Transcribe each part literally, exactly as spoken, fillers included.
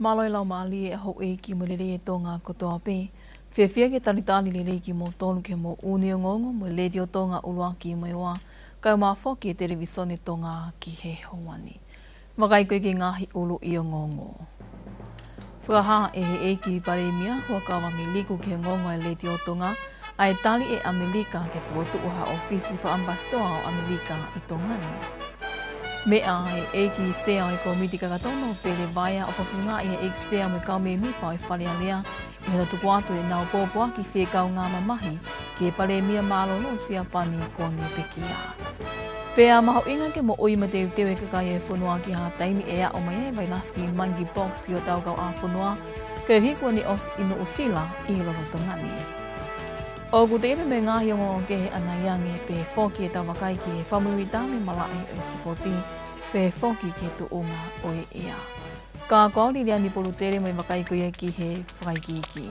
Mālō e laumālie ʻa houʻeiki mo e lelei ʻa Tonga kotoa pē. Fiefia ke talitali lelei kimoutolu ki he moʻoni ʻo e ongoongo mei he Letiō Tonga ʻUluaki mo e Ua, kae ʻumaʻā foki e Televisone Tonga ki he ʻaho ni. Vakai ko ia ki he ngaahi ʻuluʻi ongoongo. Fakahā ʻe he ʻEiki Palēmia Huʻakavameiliku ki he ongoongo ʻa e Letiō Tonga ʻa e tali ʻe ʻAmelika ke fokotuʻu ha ʻōfisi fakaʻamipasitoa ʻo ʻAmelika ʻi Tonga ni. Meʻa ʻe he ʻEiki Sea ʻo e Kōmiti Kakato, Pele Vaea, ʻo fakafofongaʻi ʻe he ʻEiki Sea mo e kau mēmipa ʻo e Fale Alea ʻi hono tuku atu ʻenau pōpoaki fie kaungā mamahi ki he Palēmia mālōlō ʻo Siapani ko ʻene pekia. Pea mahuʻinga ke moʻui mateuteu e kakai ʻo e fonua ki ha taimi ʻe aʻu mai ai e vailasi monkeypox ki hotau kauʻāfonua, koeʻuhi kuo ne ʻosi ʻi Nuʻusila ʻi he lolotonga ni. ʻOku teʻeki pē mo e ngaahi ongoongo kehe ʻanai ange, pehē foki ʻetau vakai ki he fakamuimuitaha mo e malaʻe ʻo e sipoti, pehē foki ki he tuʻunga ʻo e ʻea. Ka ko au Liliani Polutele mo e vakai ko ia ki he fakaikiiki.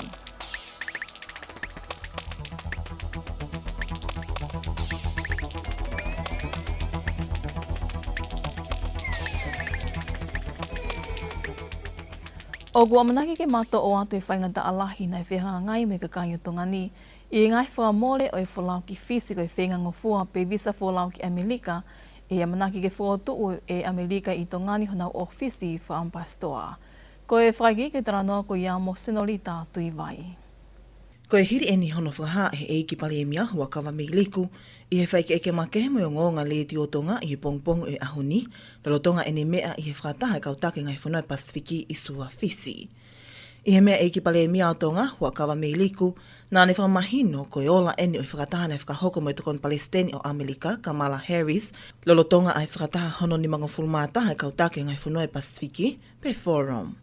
ʻOku ʻamanaki ke matoʻo atu e faingataʻa lahi naʻe fehangahangai mo e kakai ʻo Tonga ni ʻi he ngaahi fakamole ʻo e folau ki Fisi ko e feinga ngofua pe visa folau ki ʻAmelika, ʻi he ʻamanaki ke fokotuʻu ʻe ʻAmelika ʻi Tonga ni honau ʻōfisi fakaʻamipasitoa. Ko e fakaikiiki ʻo e talanoa ko ia mo Senolita Tuʻivai. Ko e hili eni hono fakahā ʻe he ʻEiki Palēmia Huʻakavameiliku ʻi he fakaʻekeʻeke makehe mo e ongoongo ʻa e Letiō Tonga ʻi he pongipongi ʻo e ʻaho ni, lolotonga ʻene meʻa ʻi he fakataha ʻa e kau taki ʻo e ngaahi fonua ʻo e Pasifiki ʻi Suva, Fisi. ʻI he meʻa ʻa e ʻEiki Palēmia ʻo Tonga, Huʻakavameiliku, naʻá ne fakamahino ko e ola eni ʻo e fakataha naʻe fakahoko mo e Tokoni Palesiteni ʻo ʻAmelika, Kamala Harris, lolotonga ʻa e fakataha hono nimangofulu mā taha ʻa e kau taki ʻo e ngaahi fonua ʻo e Pasifiki, pe Forum.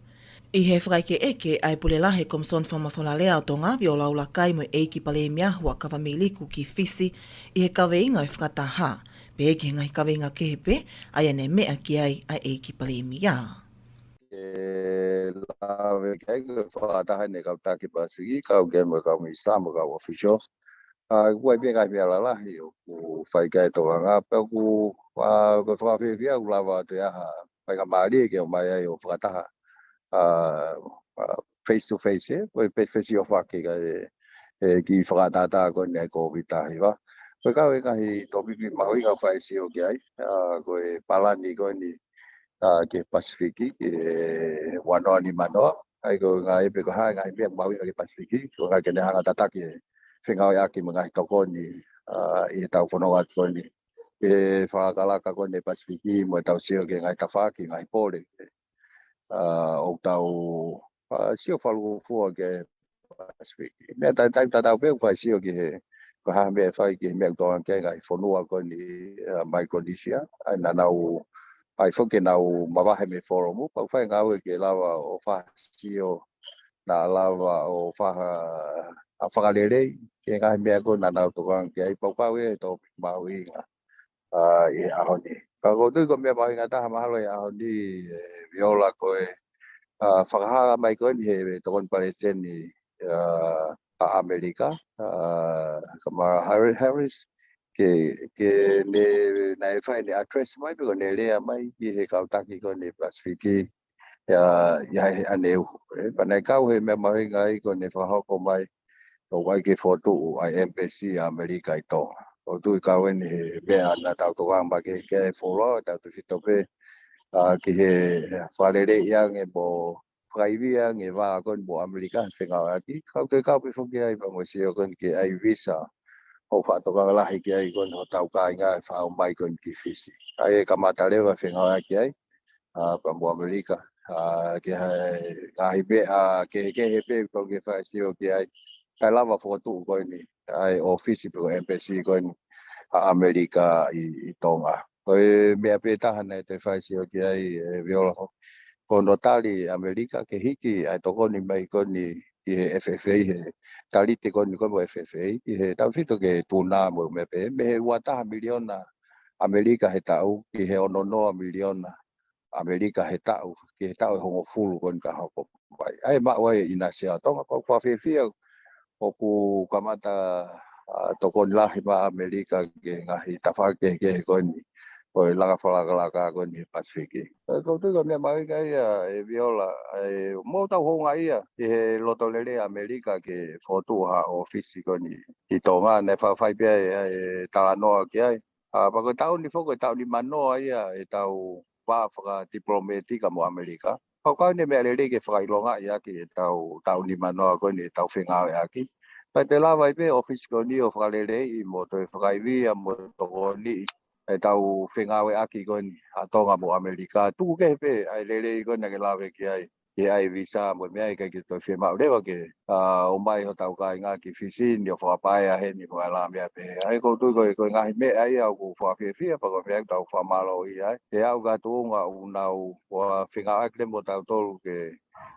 ʻI he fakaʻekeʻeke ʻa e Pule Lahi ʻo e Komisoni Fakamafola Alea ʻo Tonga, Viola ʻUlakai, mo e ʻEiki Palēmia Huʻakavameiliku ki Fisi ʻi he kaveinga ʻo e fakataha, pehē ki he ngaahi kaveinga kehe pē ʻa ia naʻe meʻa ki ai ʻa e ʻEiki Palēmia. Ke lave ki ai ko e fakataha ʻa e kau taki Pasifiki, kau ki ai mo e kau minisitā mo e kau ʻōfisiō. ʻA, ʻoku ʻi ai pē ngaahi meʻa lalahi ʻoku fai ki ai e tokanga, pea ʻoku, ʻa, ko e fakafiefia ʻoku lava atu ʻa e faingamālie ke ʻomai ai ʻo fakataha, ʻa, ʻa, face to face, ē, ko e face to face ʻo fake ka e, e ki fakatātā ko eni ʻa e Kōviti taha hiva. Ko e kau e ngaahi tōpiki mahuʻinga ʻoku fai e sio ki ai, ʻa, ko e palani ko eni, ʻa, ki he Pasifiki, ki he ua noa nima noa. ʻA ia ko e ngaahi pē ko e hā e ngaahi meʻa mahuʻinga ki he Pasifiki, ko e ngaahi ke ne hanga tataki e fengāueʻaki mo e ngaahi tokoni, ʻa, ʻi heʻetau fononga ko eni. Ke fakalakalaka ko eni e Pasifiki mo ʻetau sio ki he ngaahi tafaʻaki, ngaahi pole. ʻA, ʻo tau, ʻa, sio fakalūkufua ki he Pasifiki. Meʻa tai, tai tatau pē ʻoku fai sio ki he, ko e hā e meʻa ʻe fai ki he meʻa ʻoku tokanga ki ai e ngaahi fonua ko eni, ʻa, Micronesia, ʻa ia naʻa nau, ʻa ia foki ke nau mavahe mei he Forum, pea ʻoku fai e ngāue ke lava ʻo fakasio, naʻa lava ʻo faka-, ʻa, fakalelei ki he ngaahi meʻa ko ē naʻa nau tokanga ki ai, pea ʻoku kau ia he tōpiki mahuʻinga, ʻa, ʻi he ʻaho ni. Ka ʻoku ou tui ko e meʻa mahuʻinga taha mahalo ʻi he ʻaho ni, ʻe Viola, ko e, ʻa, fakahā mai ko eni ʻe he Tokoni Palesiteni, ʻa, ʻa ʻAmelika, ʻa, Kamala Harri-, Harris, ke, ke ne, naʻe fai ʻene address mai, pe ko ʻene lea mai ki he kau taki ko eni Pasifiki, ʻa, ʻi he ʻaho ni ʻoku, ē, pea naʻe kau he meʻa mahuʻinga ai ko ʻene fakahoko mai, ʻoku ʻai ke fokotuʻu ʻa e embassy ʻa ʻAmelika ʻi Tonga. ʻOku ou tui kau eni he meʻa naʻa tau tokanga mai ki ai, ke folau, tautefito pē, ʻa, ki he, ʻa, fakaleleiʻi ange mo fakaivia ange e vā ko eni mo ʻAmelika he fengāueʻaki. Ka ʻoku toe kau pē foki ai pea mo e sio ko eni ki he ʻai visa ʻoku faʻa tokanga lahi ki ai ko eni hotau kāinga ʻe faʻa ō mai ko eni ki Fisi. ʻA ia ʻe kamata leva e fengāueʻaki ai, ʻa, pea mo ʻAmelika, ʻa, ki he ngaahi meʻa kehekehe pē ʻoku ke fai sio ki ai. Kae lava fokotuʻu ko eni ʻa e ʻōfisi pe ko e embassy ko eni ʻa ʻAmelika ʻi, ʻi Tonga. Ko e meʻa pē taha naʻe toe fai sio ki ai ʻe Viola, ko hono tali ʻe ʻAmelika ke hiki ʻa e tokoni mai ko eni ki he F F A, he talite ko eni ko ē mo e F F A, ki he tautefito ki he tuna mo e meʻa pehē, mei he ua taha miliona ʻAmelika he taʻu, ki he ono noa miliona ʻAmelika he taʻu, ki he taʻu ʻe hongofulu ko eni ka hoko mai. ʻA ia ʻe maʻu ai e ʻinasi ʻa Tonga, pea ʻoku fakafiefia ʻoku kamata, ʻa, tokoni lahi mai ʻa ʻAmelika ki he ngaahi tafaʻaki kehekehe ko eni, ʻo e langa fakalakalaka ko eni he Pasifiki. ʻE, ʻoku ou tui ko e meʻa mahuʻinga ia ʻe Viola, ʻe, mo tau houngaʻia ʻi he loto lelei ʻa ʻAmelika ke fokotuʻu ha ʻōfisi ko eni ʻi Tonga, naʻe faʻa fai pē ʻa e, ʻa e talanoa ki ai. ʻA, pea ko e taʻu ni foki, ko e taʻu nimanoa ia ʻetau vā fakatipilometika mo ʻAmelika. Pea ʻoku ʻi ai ʻene meʻa lelei ke fakaʻilongaʻi ʻaki ʻetau taʻu nimanoa ko eni ʻetau fengāueʻaki. Pea te lava ai pē ʻōfisi ko eni ʻo fakaleleiʻi mo toe fakaivia mo tokoniʻi ʻetau fengāueʻaki ko eni ʻa Tonga mo ʻAmelika. Tuku kehe pē ʻa e lelei ko eni naʻa ke lave ki ai, ʻi he ʻai visa mo e meʻa, ʻikai ke toe fiemaʻu leva ke, ʻa, ʻomai hotau kāinga ki Fisi ni ʻo fakapaea heni mo e ala meʻa pehē. ʻA ia ʻoku ou tui ko e, ko e ngaahi meʻa ia ʻoku fakafiefia pea ko e meʻa ʻoku tau fakamālōʻia ai. ʻE aʻu ki ha tuʻunga ʻoku nau ʻo fengāueʻaki leva mo tautolu ke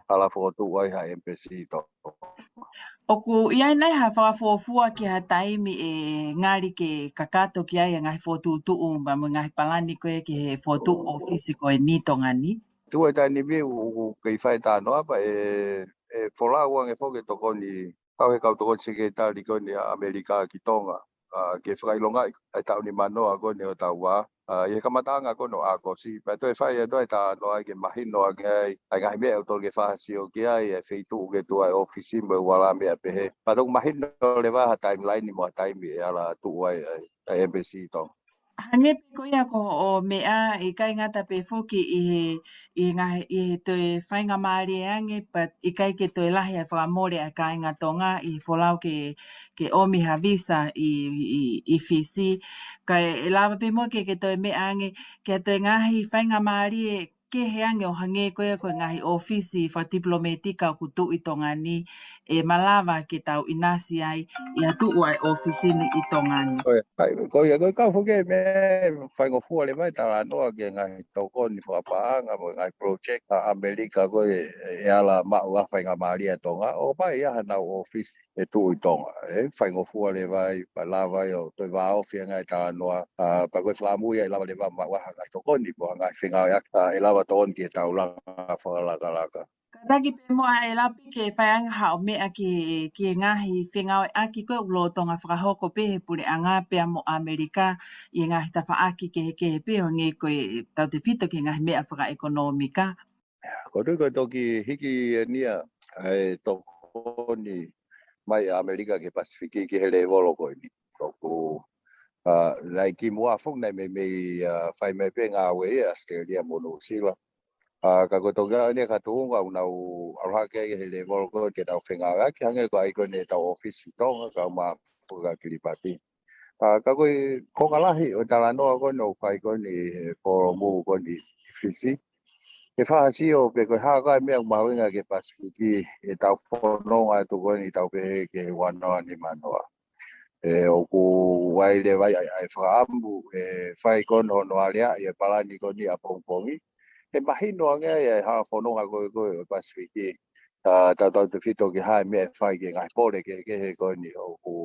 ala fokotuʻu ai ha embassy ʻi Tonga. ʻOku ʻi ai nai ha fakafuofua ki ha taimi ʻe ngali ke kakato ki ai ʻa e ngaahi fokotuʻutuʻu pea mo e ngaahi palani ko ē ki he fokotuʻu ʻōfisi ko eni ʻi Tonga ni? Tuʻu e taimi ni ʻoku, ʻoku kei fai talanoa pea ʻe, ʻe folau ange foki e tokoni, kau he kau tokoni sekelitali ko eni ʻa ʻAmelika ki Tonga, ʻa, ke fakaʻilongaʻi ʻa e taʻu nimanoa ko eni ʻo hotau vā, ʻa, ʻi he kamataʻanga ko eni ʻo ʻAokosi. Pea toe fai atu ai e talanoa ai ke mahino ange ai ʻa e ngaahi meʻa ʻoku totonu ke fakasio ki ai, ʻa e feituʻu ke tuʻu ai e ʻōfisi mo e ala meʻa pehē. Pea toki mahino leva ha timeline mo ha taimi ʻe ala tuʻu ai ʻa e, ʻa e embassy ʻi Tonga. Hangē pē ko ia ko hoʻo meʻa, ʻikai ngata pē foki ʻi he, ʻi he ngaahi, ʻi he toe faingamālie ange, but ʻikai ke toe lahi ʻa e fakamole ʻa e kāinga Tonga ʻi he folau ke, ke ʻomi ha visa ʻi, ʻi, ʻi Fisi. Kae lava pē mo ke, ke toe meʻa ange, ke toe ngaahi faingamālie kehe ange ʻo hangē ko ia ko e ngaahi ʻōfisi fakatipilometika ʻoku tuʻu ʻi Tonga ni, ʻe malava ke tau ʻinasi ai ʻi ha tuʻu ʻa e ʻōfisi ni ʻi Tonga ni. Ko ia, ʻai, ko ia, ko e kau foki e meʻa faingofua leva e talanoa ki he ngaahi tokoni fakapaʻanga mo e ngaahi project ʻa ʻAmelika ko ē ʻe ala maʻu ai ha faingamālie ʻa Tonga ʻo ʻomai ai hanau ʻōfisi ʻe tuʻu ʻi Tonga. ʻE faingofua leva ai, pea lava ai ʻo toe vāofi ange e talanoa, ʻa, pea ko e fakaʻamu ia ʻe lava leva maʻu ai ha ngaahi tokoni, mo ha ngaahi fengāueʻaki, ʻa, ʻe lava tokoni ki heʻetau langa fakalakalaka. Kātaki pē muʻa ʻe lava pē ke fai ange haʻo meʻa ki he, ki he ngaahi fengāueʻaki ko ē ʻoku lolotonga fakahoko pē he puleʻanga pea mo ʻAmelika ʻi he ngaahi tafaʻaki kehekehe pē ʻo hangē ko e tautefito ki he ngaahi meʻa fakaʻekonōmika. Ko e tui ko e toki hiki eni ia ʻa e tokoni mai ʻa ʻAmelika ki he Pasifiki ki he lēvolo ko eni. ʻOku, ʻa, naʻe kimuʻa foki naʻe meimei, ʻa, fai mai pē ngāue ʻi ʻAositelēlia mo Nuʻusila. ʻA, ka ko e toki aʻu eni ki ha tuʻunga ʻoku nau ʻalu hake ai he lēvolo ko ē ke tau fengāueʻaki hangē ko e ʻai ko eni ʻetau ʻōfisi ʻi Tonga, kau mai foki ʻa Kilipati. ʻA, ka ko e konga lahi ʻo e talanoa ko eni ʻoku fai ko eni he folomu ko eni ʻi Fisi, ke fakasio pe ko e hā koā e meʻa ʻoku mahuʻinga ki he Pasifiki, ʻetau fononga atu ko eni ʻetau pehē ki he ua noa nima noa. ʻE, ʻoku ʻi ai leva ai ʻa e, ʻa e fakaʻamu ʻe fai ko eni hono aleaʻi e palani ko eni ʻapongipongi. ʻE mahino ange ai ʻa e hā e fononga ko ē ko ē ʻo e Pasifiki. ʻA, tautautefito ki he hā e meʻa ʻe fai ki he ngaahi pole kehekehe ko eni ʻoku,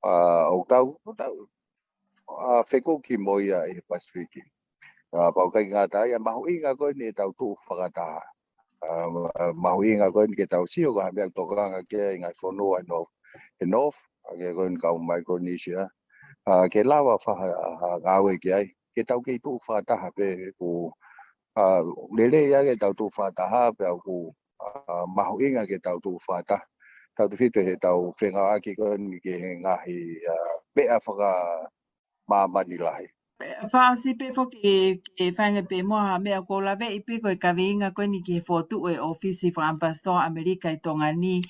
ʻa, ʻoku tau, ʻoku tau, ʻa, fekuki mo ia ʻi he Pasifiki. ʻA, pea ʻoku ʻikai ke ngata ai, ʻa e mahuʻinga ko eni ʻetau tuʻu fakataha. ʻA, ma-, mahuʻinga ko eni ke tau sio ko e hā e meʻa ʻoku tokanga ki ai e ngaahi fonua he North, he North, hangē ko eni kau Micronesia. ʻA, ke lava fa-, ʻa, ngāue ki ai, ke tau kei tuʻu fakataha pē ʻoku, ʻa, lelei ange ʻetau tuʻu fakataha pea ʻoku, ʻa, mahuʻinga ke tau tuʻu fakataha. Tautefito heʻetau fengāueʻaki ko eni ki he ngaahi, ʻa, meʻa fakamāmani lahi. Fakaʻosi pē foki ke feinga pē muʻa ha meʻa ʻoku ou laveʻi pē ko e kaveinga ko eni ki he fokotuʻu e ʻōfisi fakaʻamipasitoa ʻAmelika ʻi Tonga ni,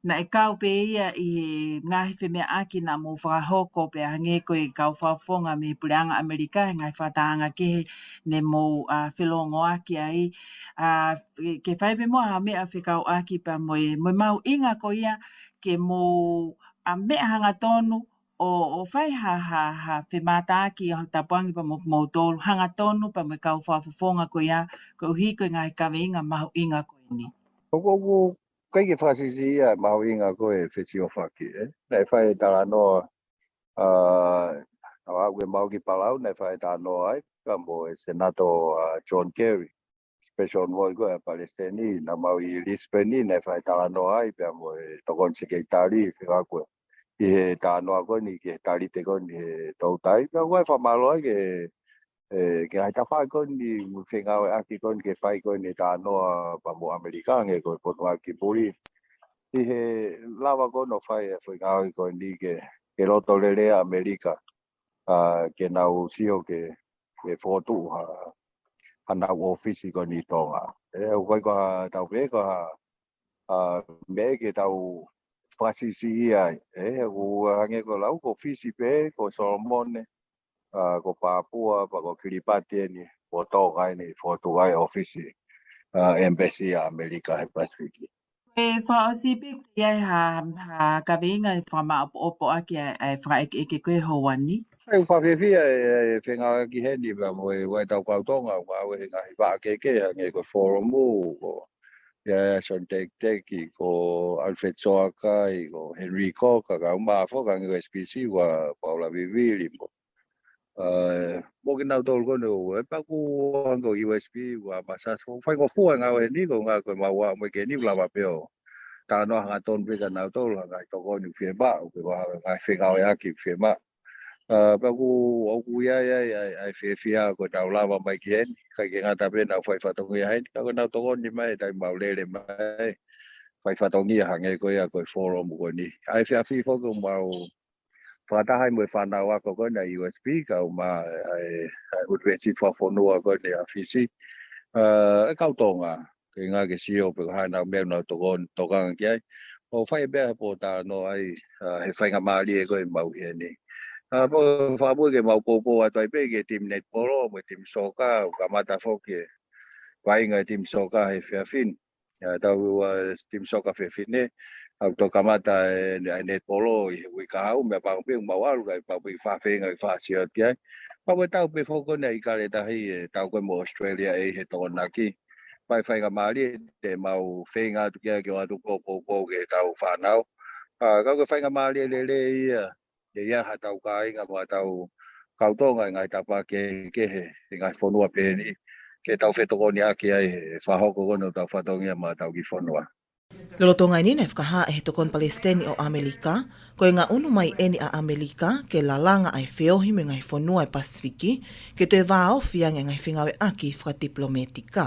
naʻe kau pē ia ʻi he ngaahi femeʻaʻaki naʻa mou fakahoko pea hangē ko e kau fakafofonga mei he puleʻanga ʻAmelika he ngaahi fakatahaʻanga kehe ne mou, ʻa, felōngoaki ai. ʻA, ke fai pē muʻa ha meʻa fekauʻaki pea mo e, mo e mahuʻinga ko ia ke mou, ʻa, meʻa hangatonu ʻo, ʻo fai ha, ha, ha femātaaki ʻi hotau tapuangi pea mo kimoutolu hangatonu pea mo e kau fakafofonga ko ia, koeʻuhi ko e ngaahi kaveinga mahuʻinga ko eni. ʻOku, ʻoku ʻikai ke fakasiʻisiʻi ia e mahuʻinga ko ē e fesiofaki, ē? Naʻe fai e talanoa, ʻa, ʻa, ʻa, ʻoku mau ki Palau, naʻe fai e talanoa ai pea mo e Senator, ʻa, John Kerry, special envoy ko ē ʻa Palesiteni, naʻa mau ʻi Lisbon ni, naʻe fai e talanoa ai pea mo e tokoni sekelitali, fekauʻaki ʻi he talanoa ko eni ki he talite ko eni he toutai. Pea ʻoku ou fakamālō ai ki he ʻE, ke ai tafaʻaki ko eni, mo e fengāueʻaki ko eni ke fai ko eni talanoa pea mo ʻAmelika, hangē ko e Potungāue ki Puli. ʻI he lava ko eni ʻo fai e fengāueʻaki ko eni ke, ke loto lelei ʻa ʻAmelika, ʻa, ke nau sio ke, ke fokotuʻu ha, hanau ʻōfisi ko eni ʻi Tonga. ʻE, ʻoku ʻikai ko ha tau pē ko ha, ʻa, meʻa ke tau fakasiʻisiʻi ai. ʻE, ʻoku hangē ko e lau ko Fisi pē, ko Solomone, ʻa, ko Papua, pea ko Kiribati eni, ko Tonga eni, fokotuʻu ai ʻōfisi, ʻa, embassy ʻa ʻAmelika he Pasifiki. ʻE fakaʻosi pē ke ʻi ai ha, ha kaveinga ʻe fakamaʻopoʻopo ʻaki ʻa e, ʻa e fakaʻekeʻeke ko ē ʻa e houa ni. ʻE, ʻoku fiefia e, e fengāueʻaki heni, pea mo e, ʻa e tau kau Tonga, ʻoku ngāue he ngaahi vaʻa kehekehe, hangē ko e Forum, ko ia Son Tekiteki, ko Alfred Soakai, ko Henry Koka, kae ʻumaʻā foki, hangē ko e S P C, ko Paula Vivili, mo ʻa, mo kinautolu ko eni ʻoku, ʻe, pea ʻoku hangē ko e U S P, ʻa, Masasi, ʻoku faingofua e ngāue heni, ko e ngaahi ko e mau ʻa mo e ke ni lava pē ʻo talanoa hangatonu pē kia nautolu, hangē ko e tokoni fiemaʻu, ko e ngaahi fengāueʻaki fiemaʻu. ʻA, pea ʻoku, ʻoku ʻi ai, ʻa e, ʻa e, ʻa e fiefia ko e tau lava mai ki heni, ʻikai ke ngata pē ʻenau fai fatongia heni, ka ko ʻenau tokoni mai, taimi mau lele mai, fai fatongia hangē ko ia ko e Forum ko eni. ʻA e efiafi foki ʻoku mau fakataha ai mo e fānau ako ko ena ʻa e U S P, kae ʻumaʻā ʻa e, ʻa e ʻUnivēsiti Fakafonua ko ena ʻa Fisi. ʻA, ʻe kau Tonga, ke ngāue ke sio pe ko e hā ʻenau meʻa ʻoku nau tokon-, tokanga ki ai. ʻO fai pē ha pōtalanoa ai, ʻa, he faingamālie ko ē ʻoku mau ʻi heni. ʻA, pea ʻoku ou fakamoʻoni ke mau poupou atu ai pē ki he timi netipolo, mo e timi soka, ʻoku kamata foki e vaʻinga e timi soka he efiafi ni. ʻA, tau, ʻa, timi soka fefine, ʻoku toki kamata e, e netipolo ʻi he uike kahaʻu, meʻapango pē ʻoku mau ʻalu, kae pau pē ke fai ha feinga ke fai ha sio atu ki ai. Pea ʻoku tau pē foki ko ena ʻi Kaletahi, ʻe tau ko ē mo Australia ʻi he Tokonaki. Pea ʻe faingamālie te mau feinga atu ki ai ke ʻoatu ko e poupou ki he tau fānau. ʻA, ka ko e faingamālie lelei ia, ʻe ʻi ai ha tau kāinga mo ha tau kau Tonga ʻi he ngaahi tapa kehekehe, ʻi he ngaahi fonua pehē ni, ke tau fetokoniʻaki ai he fakahoko ko ena ʻo e tau fatongia maʻa e tau kiʻi fonua. Lolotonga eni naʻe fakahā ʻe he Tokoni Palesiteni ʻo ʻAmelika, ko e ngaʻunu mai eni ʻa ʻAmelika ke lalanga ʻa e feohi mo e ngaahi fonua ʻo e Pasifiki, ke toe vāofi ange ʻa e ngaahi fengāueʻaki fakatipilōmētika.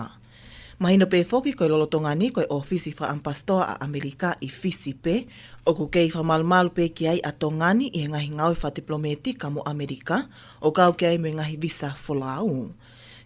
Mahino pē foki ko e lolotonga ni ko e ʻōfisi fakaʻamipasitoa ʻa ʻAmelika ʻi Fisi pē, ʻoku kei fakamalumalu pē ki ai ʻa Tonga ni ʻi he ngaahi ngāue fakatipilōmētika mo ʻAmelika, ʻo kau ki ai mo e ngaahi visa folau.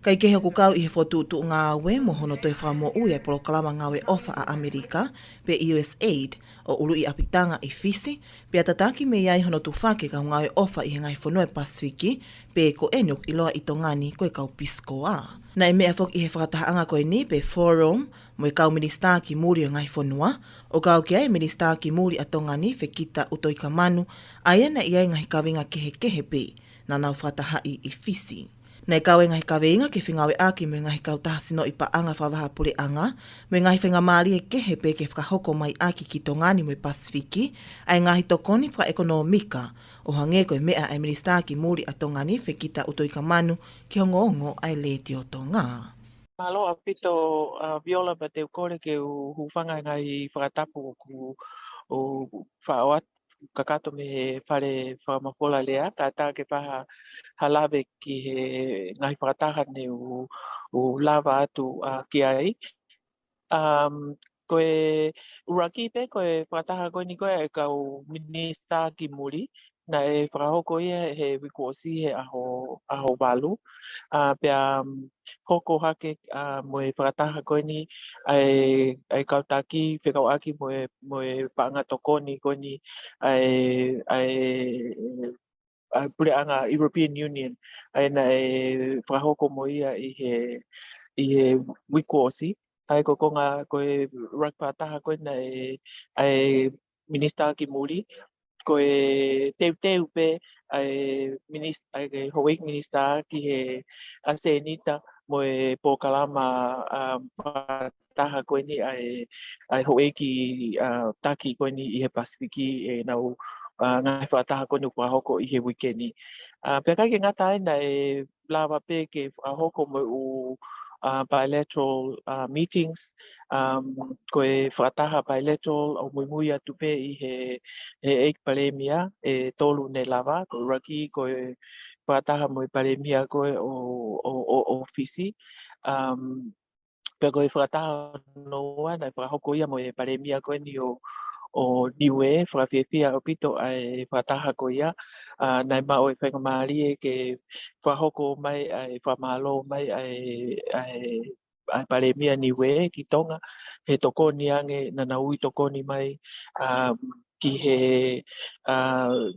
Kaekehe ʻoku kau ʻi he fokotuʻutuʻu ngāue mo hono toe fakamoʻui ʻa e polokalama ngāue ʻofa ʻa ʻAmelika, pe U S aid, ʻo ʻuluʻi ʻapitanga ʻi Fisi, pea tataki mei ai hono tufaki e kau ngāue ʻofa ʻi he ngaahi fonua ʻo e Pasifiki, pe ko eni ʻoku ʻiloa ʻi Tonga ni ko e kau Peace Corps. Naʻe meʻa foki ʻi he fakatahaʻanga ko eni pe Forum mo e kau minisitā ki muli ʻo e ngaahi fonua, ʻo kau ki ai e minisitā ki muli ʻa Tonga ni, Fekita ʻUtoikamanu, ʻa ia naʻe ʻi ai e ngaahi kaveinga kehekehe pē naʻa nau fakatahaʻi ʻi Fisi. Naʻe kau e ngaahi kaveinga ke fengāueʻaki mo e ngaahi kautaha sinoʻi paʻanga fakavahaʻapuleʻanga, mo e ngaahi faingamālie kehe pē ke fakahoko mai ʻaki ki Tonga ni mo e Pasifiki ʻa e ngaahi tokoni fakaʻekonōmika, ʻo hangē ko e meʻa ʻa e minisitā ki muli ʻa Tonga ni, Fekita ʻUtoikamanu, ki he ongoongo ʻa e Letiō Tonga. Mālō ʻaupito, ʻa, Viola, pea te u kole ke u hūfanga he ngaahi fakatapu ʻoku, ʻoku faʻo atu kakato mei he fale fakamafola lea, kae ʻatā ke pehē ha lave ki he ngaahi fakataha ne u, u lava atu, ʻa, ki ai. Um, ko e ʻuluaki pē ko e fakataha ko eni ko e kau minisitā ki muli, naʻe fakahoko ia he uike kuo ʻosi he ʻaho, ʻaho valu. ʻA, pea, um, hoko hake, ʻa, mo e fakataha ko eni ʻa e, ʻa e kau taki fekauʻaki mo e, mo e paʻanga tokoni ko eni ʻa e, ʻa e, ʻa e puleʻanga European Union, ʻa ia naʻe fakahoko mo ia ʻi he, ʻi he uike kuo ʻosi. ʻA ia ko e konga ko e ʻuluaki fakataha ko ena ʻa e, ʻa e minisitā ki muli, ko e teuteu pē ʻa e minis-, ʻa e houʻeiki minisitā ki he ʻa e sēnita mo e polokalama, ʻa, fakataha ko eni ʻa e, ʻa e houʻeiki, ʻa, taki ko eni ʻi he Pasifiki ʻenau, ʻa, ngaahi fakataha ko eni ʻoku fakahoko ʻi he uike ni. ʻA, pea ʻikai ke ngata ai naʻe lava pē ke fakahoko mo e ʻū, ʻa, bilateral, ʻa, meetings, um, ko e fakataha bilateral ʻoku muimui atu pē ʻi he, he ʻEiki Palēmia ʻe tolu ne lava, ko e ʻuluaki ko e fakataha mo e palēmia ko ē ʻo, ʻo, ʻo, ʻo Fisi. Um, pea ko e fakataha hono ua naʻe fakahoko ia mo e palēmia ko eni ʻo, ʻo Niuē, fakafiefia ʻaupito ʻa e fakataha ko ia. A, naʻe maʻu e faingamālie ke fakahoko mai ʻa e fakamālō mai ʻa e, ʻa e, ʻa e palēmia Niuē ki Tonga, he tokoni ange naʻa nau ui tokoni mai, a, ki he, a,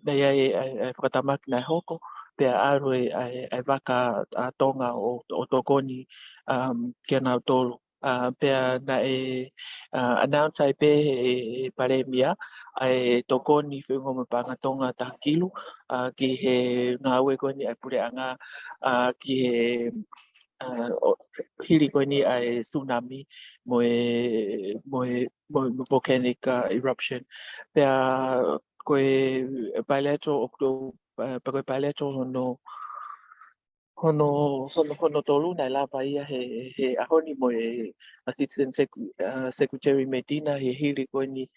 naʻe ʻi ai e, e, e fakatamaki naʻe hoko, pea ʻalu e, e, e vaka ʻa Tonga ʻo, ʻo tokoni, um, kia nautolu. A, pea naʻe, a, announce ai pē he, he palēmia ʻa e tokoni feʻunga mo e paʻanga Tonga taha kilu, a, ki he ngāue ko eni ʻa e puleʻanga, a, ki he, a, ʻo, hili ko eni ʻa e tsunami mo e, mo e, mo e volcanic, a, eruption. Pea ko e bilateral, ʻo, ʻo, a, pea ko e bilateral hono, hono, hono, hono tolu naʻe lava ia he, he ʻaho ni mo e Assistant Sec-, a, Secretary Medina he hili ko eni,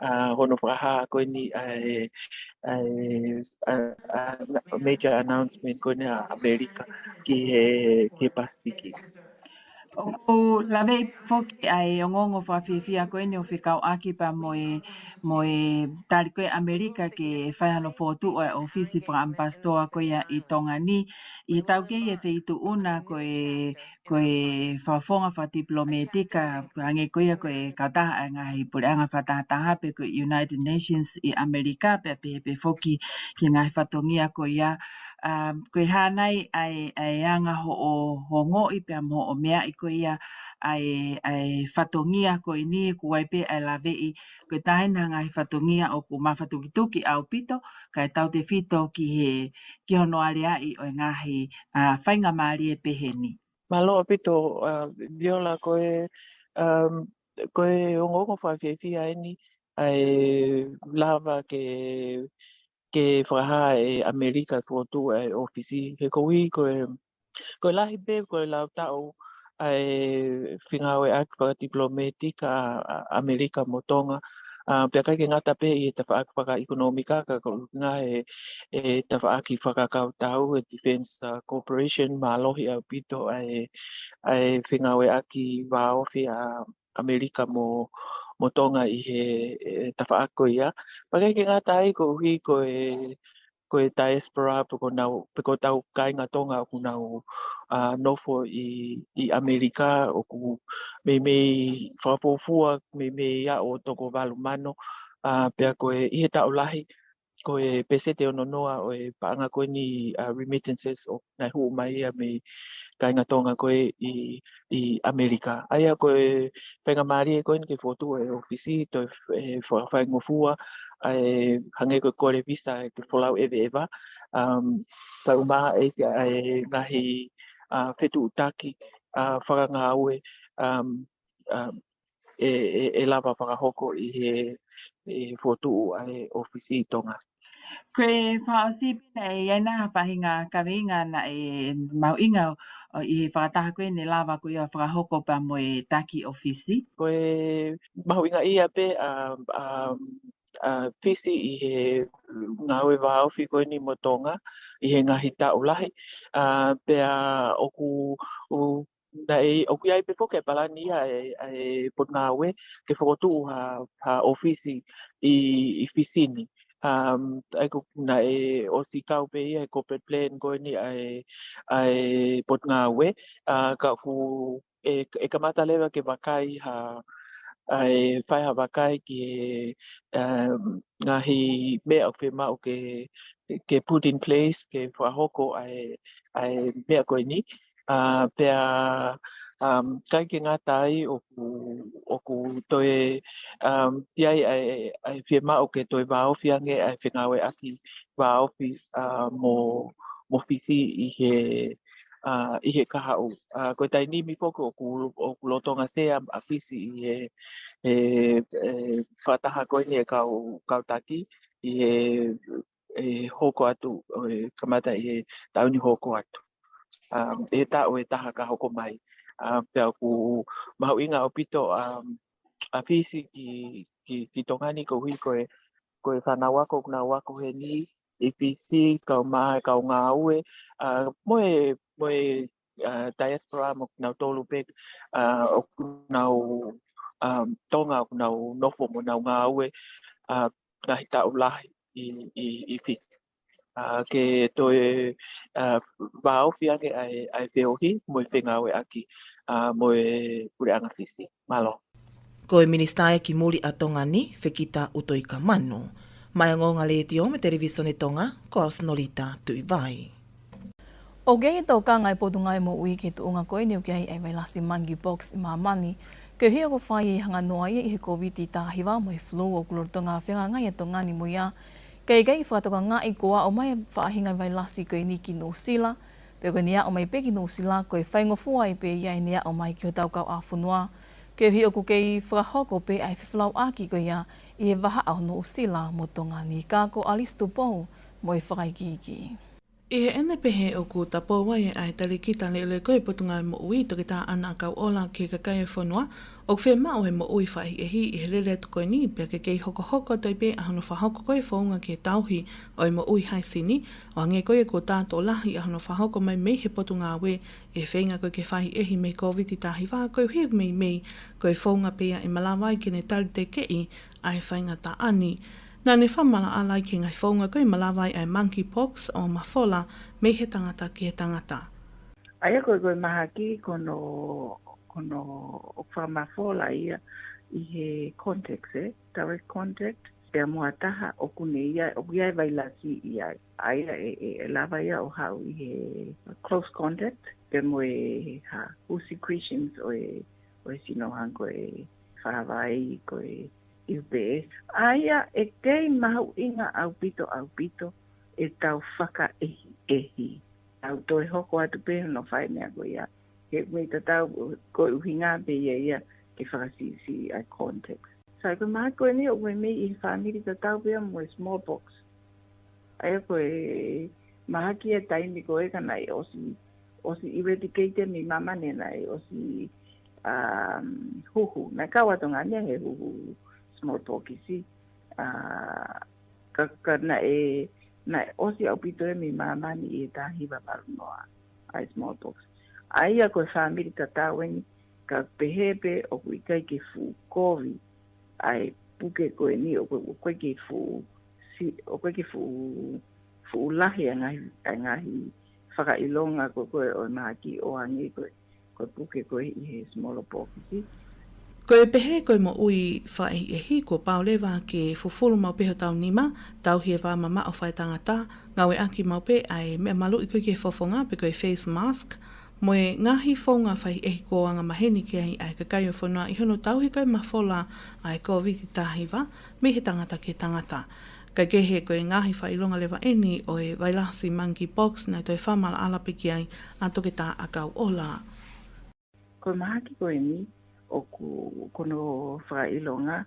a, hono fakahā ko eni ʻa e, ʻa e, a, a, major announcement ko eni ʻa ʻAmelika ki he, ki he Pasifiki. ʻOku laveʻi foki ʻa e ongoongo fakafiefia ko eni ʻo fekauʻaki pea mo e, mo e tali ko ē ʻAmelika ke fai hano fokotuʻu ʻa e ʻōfisi fakaʻamipasitoa ko ia ʻi Tonga ni. ʻI he taukei e feituʻu na ko e, ko e fakafofonga fakatipilōmētika, hangē ko ia ko e kautaha ʻa e ngaahi puleʻanga fakatahataha pe ko e United Nations ʻi ʻAmelika, pea pehē pē foki ki he ngaahi fatongia ko ia. Um, ko e hā nai ʻa e, ʻa e anga hoʻo ongoʻi pea mo hoʻo meaʻi ko ia ʻa e, ʻa e fatongia ko eni, ʻoku ʻi ai pē ʻa e laveʻi, ko e taha eni ha ngaahi fatongia ʻoku mafatukituki ʻaupito, kae tautefito ki he, ki hono aleaʻi ʻo e ngaahi, a, faingamālie pehē ni. Mālō ʻaupito, a, Viola, ko e, um, ko e ongoongo fakafiefia eni ʻa e lava ke, ke fakahā ʻe ʻAmelika e fokotuʻu ʻa e ʻōfisi. He koeʻuhi ko e, ko e lahi pē, ko e lau taʻu ʻa e fengāueʻaki fakatipilōmētika ʻa, ʻa ʻAmelika mo Tonga. A, pea ʻikai ke ngata pē ʻi he tafaʻaki fakaʻekonōmika, ka ko e ʻuhinga he, he tafaʻaki fakakautau, e defense, a, cooperation, mālohi ʻaupito ʻa e, ʻa e fengāueʻaki vāofi ʻa ʻAmelika mo, mo Tonga ʻi he, e, tafaʻaki ko ia. Pea ʻikai ke ngata ai koeʻuhi ko e, ko e diaspora pe ko nau, pe ko ʻetau kāinga Tonga ʻoku nau, a, nofo ʻi, ʻi ʻAmelika, ʻoku meimei fakafuofua, meimei aʻu ʻo toko valu mano, a, pea ko e ʻi he taʻu lahi, ko e pēseti ʻe ono noa ʻo e paʻanga ko eni, a, remittances ʻoku nau hū mai ia mei kāinga Tonga ko ē ʻi, ʻi ʻAmelika. ʻA ia ko e faingamālie ko eni ke fokotuʻu e ʻōfisi, toe, e, fa-, faingofua, ʻa e hangē ko e kole visa ke folau ʻeveʻeva, um, kae ʻumaʻā e, ʻa e ngaahi, a, fetuʻutaki, a, fakangāue, um, um, ʻe, ʻe, ʻe lava fakahoko ʻi he, ʻi he fokotuʻu ʻa e ʻōfisi ʻi Tonga. Ko e fakaʻosi pē naʻe ʻi ai nai ha faʻahinga kaveinga naʻe mahuʻinga ʻo, ʻo ʻi he fakataha ko ē naʻe lava ko ia fakahoko pea mo e taki ʻōfisi? Ko e mahuʻinga ia pē, um, um, a, Fisi ʻi he ngāue vāofi ko eni mo Tonga ʻi he ngaahi taʻu lahi. A, pea ʻoku, ʻo, naʻe, ʻoku ʻi ai pē foki e palani ia ʻa e, ʻa e Potungāue ke fokotuʻu ha, ha ʻōfisi ʻi, ʻi Fisi ni. Um, ʻa ia ko, naʻe ʻosi kau pē ia he corporate plan ko eni ʻa e, ʻa e Potungāue, a, ka ʻoku ʻe, ʻe kamata leva ke vakai ha, ʻa e fai ha vakai ki he, um, ngaahi meʻa ʻoku fiemaʻu ke, ke put in place, ke fakahoko ʻa e, ʻa e meʻa ko eni. A, pea, um, ʻikai ke ngata ai ʻoku, ʻoku toe, um, ʻi ai ʻa e, ʻa e fiemaʻu ke toe vāofi ange ʻa e fengāueʻaki vāofi, a, mo, mo Fisi ʻi he, a, ʻi he kahaʻu. A, ko e taimi ni foki ʻoku, ʻoku lolotonga sea ʻa Fisi ʻi he, he, he fakataha ko eni e kau, kau taki ʻi he, he hoko atu, he kamata ʻi he taʻu ni hoko atu. A, he taʻu ʻe taha ka hoko mai. A, pea ʻoku mahuʻinga ʻaupito, a, ʻa Fisi ki, ki, ki Tonga ni koeʻuhi ko e, ko e fānau ako ʻoku nau ako heni, ʻi Fisi, kau mai, kau ngāue, ʻa, mo e, mo e, ʻa, diaspora, mo kinautolu pē, ʻa, ʻoku nau, ʻa, Tonga, ʻoku nau nofo mo nau ngāue, ʻa, ngaahi taʻu lahi ʻi, ʻi, ʻi Fisi. ʻA, ke toe, ʻa, vāofi ange ʻa e, ʻa e feohi mo e fengāueʻaki, ʻa, mo e puleʻanga Fisi. Mālō. Ko e Minisitā ia ki Muli ʻa Tonga ni, Fekita ʻUtoikamanu. Maʻá e Ongoongo Letiō mo e Televisone Tonga, ko au Sinolita Tuʻivai. ʻOku ʻi ai e tokanga ʻa e Potungāue Moʻui ki he tuʻunga ko eni ʻoku ʻi ai ʻa e vailasi monkeypox ʻi māmani, koeʻuhi ʻoku fai e hanga noa ia ʻi he Kōviti taha hiva mo e flu ʻoku lolotonga fehangahangai ʻa Tonga ni mo ia. Ka ʻoku ʻikai fakatokangaʻi kuo aʻu mai e faʻahinga vailasi ko eni ki Nuʻusila, pea ko ʻene aʻu mai pē ki Nuʻusila ko e faingofua ai pē ia ʻene aʻu mai ki hotau kauʻāfonua, koeʻuhi ʻoku kei fakahoko pē ʻa e fefolauʻaki ko ia ʻi he vahaʻa ʻo Nuʻusila mo Tonga ni. Ka ko ʻAlisi Tupou mo e fakaikiiki. ʻI heʻene pehē ʻoku tapou ai ʻa e talēkita leʻoleʻo ko e Potungāue Moʻui, Toketā ʻAna ʻAkauʻola, ki he kakai ʻo e fonua ʻoku fiemaʻu e moʻui fakaʻehiʻehi ʻi he lele atu ko eni, pea ke kei hokohoko atu ai pē ʻa hono fakahoko ko e founga ki he tauhi ʻo e moʻui haisini, ʻo hangē ko ia kuo tā tokolahi ʻa hono fakahoko mai mei he Potungāue ʻi he feinga ko ē ke fakaʻehiʻehi mei he Kōviti taha hiva, koeʻuhi ʻoku meimei ko e founga pē ia ʻe malava ai ke ne talitekeʻi ʻa e faingataʻa ni. Naʻá ne fakamaʻalaʻala ai ki he ngaahi founga ko ē ʻe malava ai ʻa e monkeypox ʻo mafola mei he tangata ki he tangata. ʻA ia ko e, ko e mahaki ko hono, ko hono ʻoku fakamafola ia ʻi he contact, ē, direct contact, pea mo ha taha ʻoku ne ʻi ai, ʻoku ʻi ai e vailasi ʻi ai. ʻA ia ʻe, ʻe, ʻe lava ia ʻo haʻu ʻi he close contact, pea mo e hā, ʻū secretions ʻo e, ʻo e sino, hangē ko e fāvai, ko e ʻiupe. ʻA ia ʻe kei mahuʻinga ʻaupito, ʻaupito ʻetau fakaʻehiʻehi. Tau toe hoko atu pē hono fai e meʻa ko ia. He ʻoku mei tatau ko e ʻuhinga pē ia ia ke fakasiʻisiʻi ʻa e context. Sai, ko e mahaki ko eni ʻoku meimei ʻi he fāmili tatau pē ia mo e smallpox. ʻA ia ko e mahaki ia taimi ko ē ka naʻe ʻosi, ʻosi eradicate mei māmani, naʻe ʻosi, um, huhu. Naʻe kau ʻa Tonga ni he huhu smallpox, ʻa, ka, ka naʻe, naʻe ʻosi ʻaupito ia mei māmani ʻi he taha hiva valu noa ʻa e smallpox. ʻA ia ko e fāmili tatau eni, ka pehē pē ʻoku ʻikai ke fuʻu kovi ʻa e puke ko eni, ʻoku, ʻoku ʻikai ke fuʻu, si-, ʻoku ʻikai ke fuʻu, fuʻu lahi ʻa e ngaahi, ʻa e ngaahi fakaʻilonga ko ē ʻo e mahaki ʻo hangē ko e, ko e puke ko ē ʻi he smallpox. Ko e pehē ko e moʻui fakaʻehiʻehi kuo pau leva ke fufulu maʻu pē hotau nima, tauhi e vā mamaʻo fakaetangata, ngāueʻaki maʻu pē ʻa e meʻa maluʻi ko ē ki he fofonga pe ko e face mask, mo e ngaahi founga fakaʻehiʻehi kuo angamaheni ki ai ʻa e kakai ʻo e fonua ʻi hono tauhi ko e mafola ʻa e Kōviti taha hiva mei he tangata ki he tangata. Kae kehe ko e ngaahi fakaʻilonga leva eni ʻo e vailasi monkeypox naʻe toe fakamaʻalaʻala pē ki ai ʻa Toketā ʻAkauʻola. Ko e mahaki ko eni ʻoku, ko hono fakaʻilonga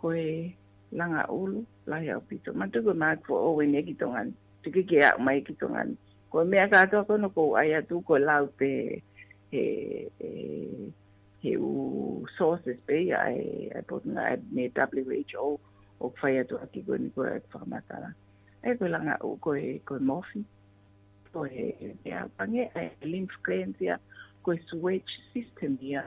ko e langa ʻulu lahi ʻaupito. Manatuʻi ko e mahaki foʻou eni ki Tonga ni. Tuki ke aʻu mai ki Tonga ni. Ko e meʻa kātoa ko ē naʻá ku ʻai atu ko e lau pē he, he, he ʻū sources pē ia ʻa e, ʻa e potungāue mei he W H O ʻoku fai atu ʻaki ko eni ko e fakamatala. ʻA ia ko e langa ʻulu ko e, ko e mofi. Ko e meʻa pange ʻa e lymph glands ia, ko e sewage system ia.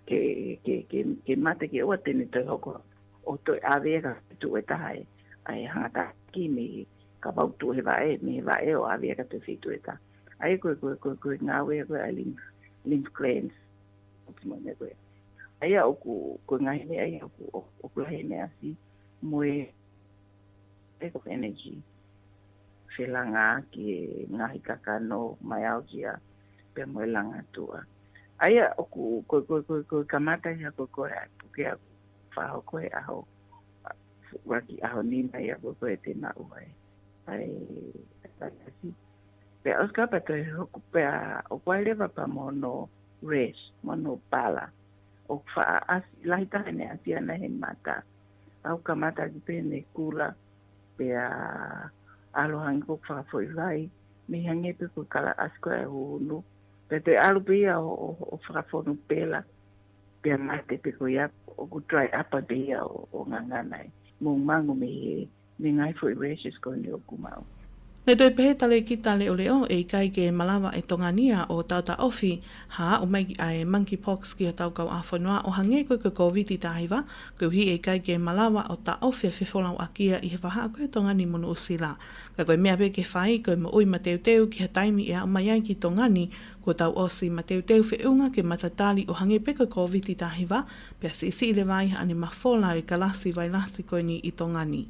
Ke, ke, ke, ke mate ke ʻoua te ne toe hoko ʻo toe ʻave ia ki ha feituʻu ʻe taha ʻa e, ʻa e hangataki mei he, kapau ʻoku tuʻu he vaʻe, mei he vaʻe ʻo ʻave ia ki ha toe feituʻu ʻe taha. ʻA ia ko e, ko e, ko e, ko e ngāue ko ē ʻa e lymph, lymph glands. ʻOku mo ne ko ē. ʻA ia ʻoku, ko e ngaahi meʻa ia ʻoku, ʻoku, ʻoku lahi e meʻa si mo e, e ko e energy. Felanga ki he ngaahi kakano, myalgia, pea mo e langa tuʻa. ʻA ia ʻoku, ko, ko, ko, ko e kamata ia ko ē ʻa e puke ʻa e fakahoko he ʻaho, ʻuluaki ʻaho nima ia ko ē te maʻu ai ʻa e, ʻa e vailasi. Pea ʻosi ko ia pea toe hoko pea ʻoku ʻi ai leva pea mo hono rash, mo hono pala. ʻOku faʻa ʻasi, lahi taha ʻene ʻasi ʻana he mata. ʻOku kamata ʻaki pē ʻene kula, pea ʻalu hangē ko e fakafoʻi vai, mei hangē pē ko e kalaʻasi ko ē ʻa e huhunu. Pea toe ʻalu pē ia ʻo, ʻo, ʻo fakafonu pela, pea mate pē ko ia, ʻoku dry up pē ia ʻo, ʻo ngangana e mangumangu mei he, mei he ngaahi foʻi rashes ko eni ʻoku maʻu. Naʻe toe pehē ʻe Talēkita Leʻoleʻo ʻe ʻikai ke malava ʻe Tonga ni ʻo taʻotaʻofi ha aʻu mai ʻa e monkeypox ki hotau kauʻāfonua ʻo hangē ko e Kōviti taha hiva, koeʻuhi ʻe ʻikai ke malava ʻo taʻofi ʻa e fefolauʻaki ia ʻi he vahaʻa ko ia ʻo Tonga ni mo Nuʻusila. Ka ko e meʻa pē ke fai ko e moʻui mateuteu ki ha taimi ʻe aʻu mai ai ki Tonga ni, kuo tau ʻosi mateuteu feʻunga ke matatali ʻo hangē pē ko e Kōviti taha hiva, pea siʻisiʻi leva ai haʻane mafola ʻa e kalasi vailasi ko eni ʻi Tonga ni.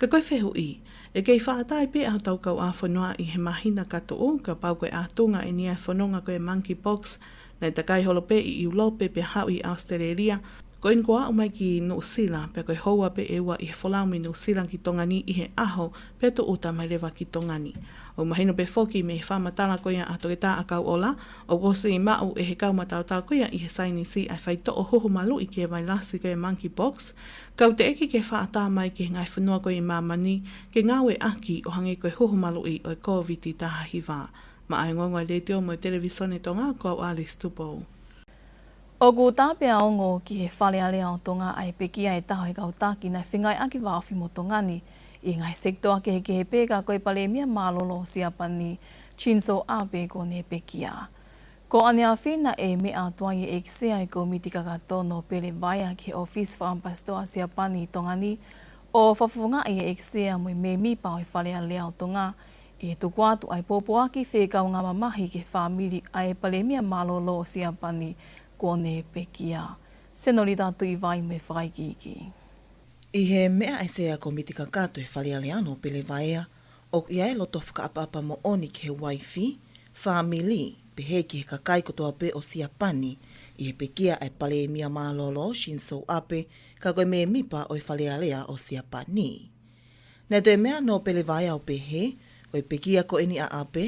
Ka ko e fehuʻi, ʻe kei fakaʻatā pē ʻa hotau kauʻāfonua ʻi he māhina ka tuʻu, kapau ko e ʻatunga eni ʻa e fononga ko e monkeypox, naʻe takai holo pē ʻi ʻIulope pea haʻu ʻi ʻAositelēlia, ko eni kuo aʻu mai ki Nuʻusila, pea ko e houa pē ʻe ua ʻi he folau mei Nuʻusila ki Tonga ni ʻi he ʻaho, pea tūʻuta mai leva ki Tonga ni. ʻOku mahino pē foki mei he fakamatala ko ia ʻa Toketā ʻAkauʻola, ʻoku ʻosi maʻu ʻe he kau mataotao ko ia ʻi he saienisi ʻa e faitoʻo huhu maluʻi ki he vailasi ko e monkeypox, ka ʻoku teʻeki ke fakaʻatā mai ki he ngaahi fonua ko ia ʻi māmani ke ngāueʻaki ʻo hangē ko e huhu maluʻi ʻo e Kōviti taha hiva. Maʻá e ongoongo ʻa e Letiō mo e Televīsone Tonga, ko au Alice Tupou. ʻOku tā pea ongo ki he Fale Alea ʻo Tonga ʻa e pekia ʻe taha ʻo e kau taki naʻe fengāueʻaki vāofi mo Tonga ni ʻi he ngaahi sekitoa kehekehe pē, ka ko e Palēmia Mālōlō ʻo Siapani, Shinzo Abe, kuo ne pekia. Ko ʻaneafi naʻe meʻa atu ai ʻa e ʻEiki Sea ʻo e Kōmiti Kakato, Nōpele Vaea, ki he ʻōfisi fakaʻamipasitoa ʻa Siapani ʻi Tonga ni, ʻo fakafofongaʻi ʻa e ʻEiki Sea mo e mēmipa ʻo e Fale Alea ʻo Tonga ʻi he tuku atu ʻa e pōpoaki fekaungāmamahi ki he fāmili ʻa e Palēmia Mālōlō ʻo Siapani kuo ne pekia. Senolita Tuʻivai mo e fakaikiiki. ʻI he meʻa ʻa e Sea ʻo e Kōmiti Kakato ʻo e Fale Alea, Nōpele Vaea, ʻoku ʻi ai e loto fakaʻapaʻapa moʻoni ki he uaifi, fāmili, pehē ki he kakai kotoa pē ʻo Siapani, ʻi he pekia ʻa e Palēmia Mālōlō, Shinzo Abe, ka ko e mēmipa ʻo e Fale Alea ʻo Siapani. Naʻe toe meʻa ʻa Nōpele Vaea ʻo pehē, ko e pekia ko eni ʻa Abe,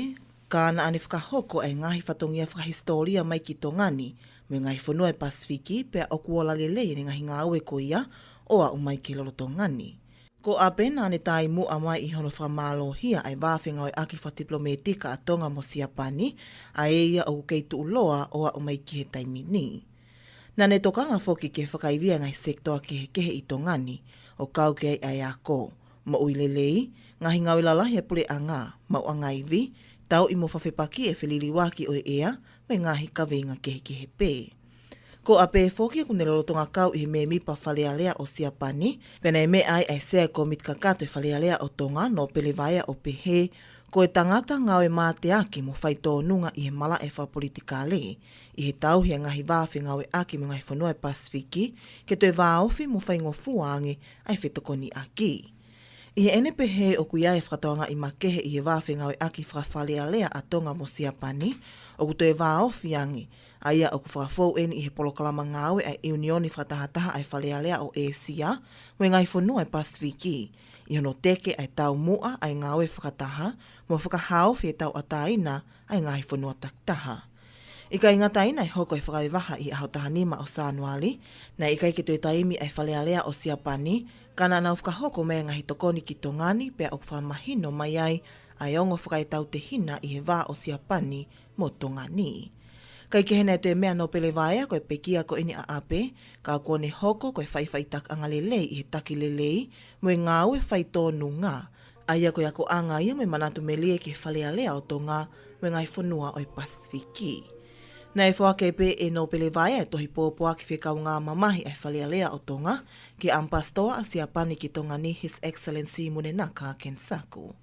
ka naʻá ne fakahoko ʻa e ngaahi fatongia fakahisitōlia mai ki Tonga ni mo e ngaahi fonua ʻo e Pasifiki, pea ʻoku ola lelei ʻene ngaahi ngāue ko ia ʻo aʻu mai ki he lolotonga ni. Ko Abe naʻá ne taʻimuʻa mai ʻi hono fakamālohia ʻa e vā fengāueʻaki fakatipilōmētika ʻa Tonga mo Siapani, ʻa ia ʻoku kei tuʻuloa ʻo aʻu mai ki he taimi ni. Naʻá ne tokanga foki ki he fakaivia ʻa e ngaahi sekitoa kehekehe ʻi Tonga ni, ʻo kau ki ai ʻa e ako, moʻui lelei, ngaahi ngāue lalahi ʻa e puleʻanga, maʻuʻanga ivi, tauʻi mo fakafepakiʻi e feliliuaki ʻo e ʻea, mo e ngaahi kaveinga kehekehe pē. Ko Abe foki ʻoku ne lolotonga kau ʻi he mēmipa Fale Alea ʻo Siapani, pea naʻe meʻa ai ʻa e Sea ʻo e Kōmiti Kakato ʻo e Fale Alea ʻo Tonga, Nōpele Vaea, ʻo pehē, ko e tangata ngāue mateaki mo faitōnunga ʻi he malaʻe fakapolitikale, ʻi he tauhi ʻa e ngaahi vā fengāueʻaki mo e ngaahi fonua ʻo e Pasifiki, ke toe vāofi mo faingofua ange ʻa e fetokoniʻaki. ʻI heʻene pehē ʻoku ʻi ai e fakatauangaʻi makehe ʻi he vā fengāueʻaki faka-Fale Alea ʻa Tonga mo Siapani, ʻoku toe vāofi ange, ʻa ia ʻoku fakafou eni ʻi he polokalama ngāue ʻa e ʻIunioni Fakatahataha ʻa e Fale Alea ʻo ʻĒsia mo e ngaahi fonua ʻo e Pasifiki, ʻi hono teke ʻa e taumuʻa ʻa e ngāue fakataha, mo fakahaofi e tauʻatāina ʻa e ngaahi fonua takitaha. ʻIkai ngata ai, naʻe hoko e fakavevaha ʻi he ʻaho taha nima ʻo Sānuali, naʻe ʻikai ke toe taimi ʻa e Fale Alea ʻo Siapani, ka naʻa nau fakahoko mai ʻa e ngaahi tokoni ki Tonga ni, pea ʻoku fakamahino mai ai ʻa e ongo fakaetautehina ʻi he vā ʻo Siapani mo Tonga ni. Kae kehe, naʻe toe meʻa ʻa Nōpele Vaea, ko e pekia ko eni ʻa Abe, ka kuo ne hoko ko e faʻifaʻitakiʻanga lelei ʻi he taki lelei mo e ngāue faitōnunga, ʻa ia ko e akoʻanga ia mo e manatu melie ki he Fale Alea ʻo Tonga mo e ngaahi fonua ʻo e Pasifiki. Naʻe foaki pē ʻe Nōpele Vaea e tohi pōpoaki fekaungāmamahi ʻa e Fale Alea ʻo Tonga ki he ʻAmipasitoa ʻa Siapani ki Tonga ni, His Excellency Munenaka Kensaku.